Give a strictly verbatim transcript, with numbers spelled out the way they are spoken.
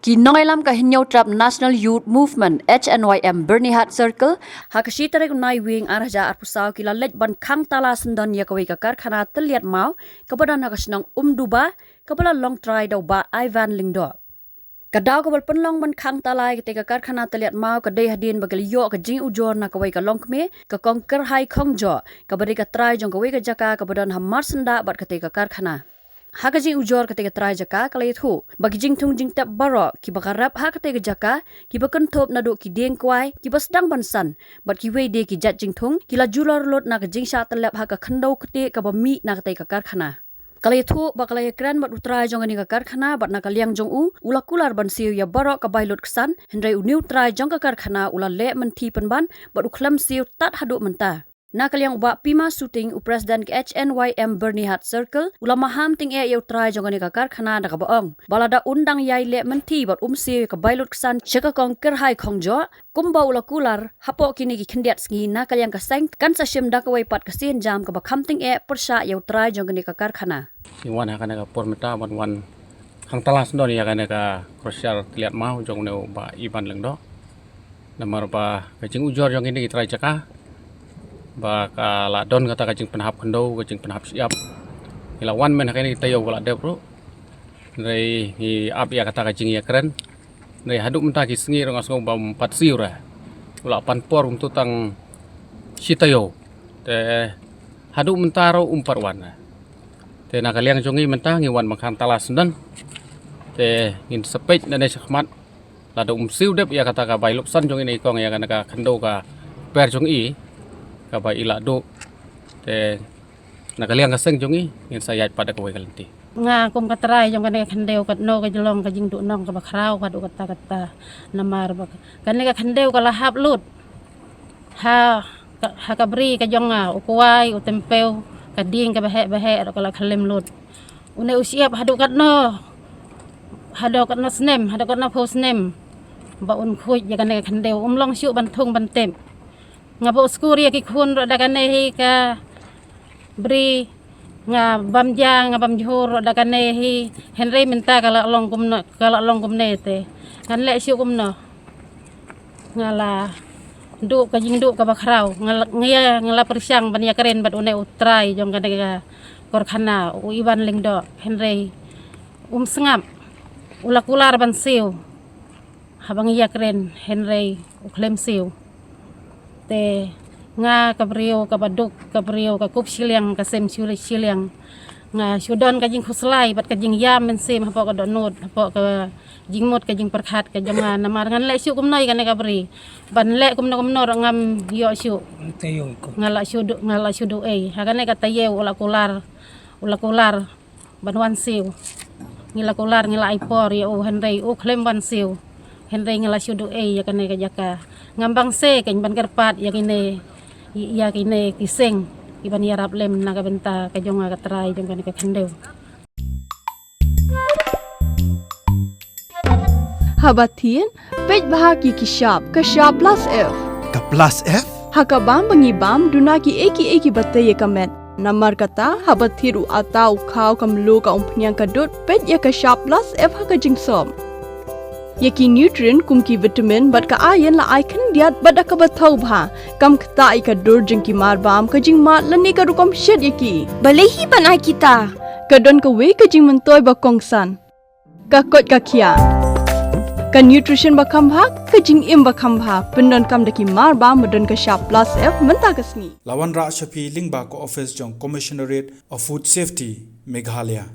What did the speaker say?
Ki nongïalam ka Hynñiewtrep National Youth Movement, H N Y M, Byrnihat Circle, ha ka shi tarik u Naiwieng ar hajar arphew saw ki la leit ban khang tala syndon ïa kawei ka karkhana tylliat maw kaba don ha ka shnong Umduba, kaba la long trai da u Bah Ivan Lyngdoh. Ka daw kaba la pynlong ban khang tala ïa katei ka karkhana tylliat maw ka dei hadien ba ki la ïoh ka jingujor na kawei ka longkmie, ka Kong Kyrhai Khongjoh, kaba dei ka trai jong kawei ka jaka kaba don ha marsyndah bad katei ka karkhana. Ha ka jingujor katei ka trai jaka ka la ïathuh ba ki jingthung jingtep baroh kiba ka rep ha katei ka jaka, kiba kynthup naduh ki dieng kwai kiba sdang ban san bad kiwei de ki jait jingthung, ki la julor lut na ka jingshah tyllep ha ka khyndew ktieh kaba mih na katei ka karkhana. Ka la ïathuh ba ka la ïakren bad u trai jong kane ka karkhana bad na ka liang jong u, u la kular ban siew ïa baroh ka bai lut ksan, hynrei une u trai jong ka karkhana u la leh mynthi pynban bad u khlem siew tad haduh mynta. Na ka liang u Bah Pima Suting, u President ka H N Y M Byrnihat Circle, u la maham tyngeh ïa u trai jong kane ka karkhana da kaba ong ba lada un dang ïai leh mynthi bad um siew ïa ka bai lut ksan sha ka Kong Kyrhai Khongjoh, kumba u la kular, hapoh kine ki khyndiat sngi na ka liang ka seng kan sa shim da kawei pat ka sienjam kaba kham tyngeh pyrshah ïa u trai jong kane ka karkhana. Ngi wan ha kane ka por mynta ban wan khang tala syndon ïa kane ka crusher tylliat maw jong une u Bah Ivan Lyngdoh. Namar ba ka jingujor jong kine ki trai jaka ba ka la don kata ka jingpynhap khyndew, ka jingpynhap shyiap. Ngi la wan myn ha kane ka taïew ka la dep ruh. Hynrei ngi ap ïa kata ka jingïakren. Hynrei haduh mynta ki sngi ruh nga sngew ba um pat siew re. U la pan por um tu tang shi taïew. Te haduh mynta ruh um pat wan re. Te na ka liang jong ngi mynta ngi wan ban khang tala syndon. Te ngin sa peit nangne shakhmat. Lada um siew dep ïa kata ka bai lut ksan jong ine i kong ïa kane ka khyndew ka per jong i kaba i la duh. Te na ka liang ka seng jong i ngin sa ïaid pat da kawei ka lynti. Nga kum ka trai jong kane ka khyndew katno ka jinglong ka jingduhnong kaba khraw haduh katta katta. Namar ba kane ka khyndew ka la hap lut ha ka, ha ka bri ka jong nga, u kwai, u tympew, ka dieng kaba heh ba heh ruh ka la khlem lut. Une u shyiap haduh katno, haduh katno snem, haduh katno phew snem ba un khuid ïa kane ka khyndew, um long shuh ban thung ban tep. Nga buh skur ïa ki khun ruh da kane hi ka bri, nga bam ja, nga bam jhur ruh da kane hi. Hynrei mynta ka la long kumno, ka la long kumne te ngan leh shuh kumno. Nga la duh ka jingduh kaba khraw, nga la, nga ïa, nga la pyrshang ban ïakren bad une u trai jong kane ka karkhana, u Ivan Lyngdoh, hynrei um sngap. U la kular ban siew. Haba ngi ïakren hynrei u khlem siew. Te nga ka briew kaba duk, ka briew ka kup shiliang, ka sem shuli-, shiliang. Nga shu don ka jingkhuslai bad ka jingïam mynsiem hapoh ka dohnud, hapoh ka jingmut, ka jingpyrkhat ka jong nga, namar ngan leh shuh kumno ïa kane ka bri. Ban leh kumno kumno ruh ngam ïoh shuh. Nga la shu duh, nga la shu duh ei. Ha kane ka taïew u la kular, u la kular ban wan siew. Ngi la kular, ngi la ai por ïa u hynrei u khlem wan siew. Hynrei ngi la shu duh ei ïa kane ka jaka. Ngam bang se kein ban kyrpad ïa kine, ïa kine ki seng kiban ïarap lem na ka bynta ka jong nga ka trai jong kane ka khyndew. Haba thied, peit bha ki ki shap, ka shap plus F. Ka plus F? Ha ka bam ba ngi bam, duna kiei kiei kiba tei ïa ka met. Namar kata, haba thied u ata, u khaw, ka mluh, ka umphniang, ka dud, peit ïa ka shap plus F ha ka jingsop. Ïa ki nutrient kum ki vitamin bad ka iron la ai khyndiat bad da kaba thaw bha. Kam ktah ïa ka dur jong ki mar bam, ka jingmad lane ka rukom shet ïa ki. Balei hi ban ai kita? Ka don kawei ka jingmyntoi ba kongsan. Ka koit ka khiah. Ka nutrition ba kham bha, ka jingim ba kham bha. Pyndonkam da ki mar bam ba don ka shap plus F mynta ka sngi. La wanrah sha phi lyngba ka office jong Commissionerate of Food Safety, Meghalaya.